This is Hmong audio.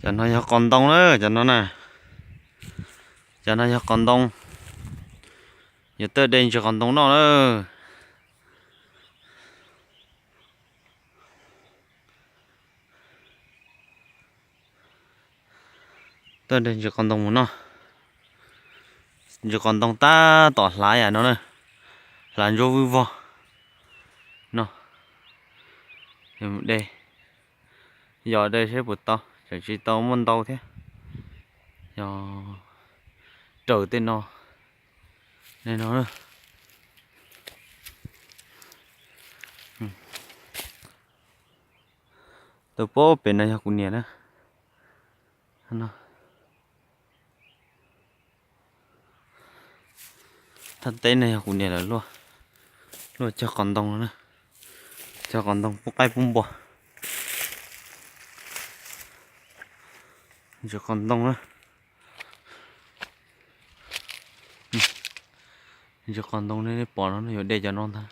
Cov no yog qos ntoo na, cov no na. Cov no yog qos ntoo. Yuav tuaj de ntsis qos ntoo noj na. Tuaj de ntsis qos ntoo mus noj. Ntsis qos ntoo tab tom hlav yam no na. Hlav ntsuab vwj vog no. De, yog de seb puas tau, tseem tsis tau muaj ntau thiab. Yog raws tej no, no. Tus pem no yog kuv niam na. Thaj teb no yog kuv niam lawv luaj, luaj cog qos ntoo no na. Cog qos ntoo pub qaib pub npua. Ntsis qos ntoo na. Ntsis qos ntoo nej pom no yuav de cov no ntag.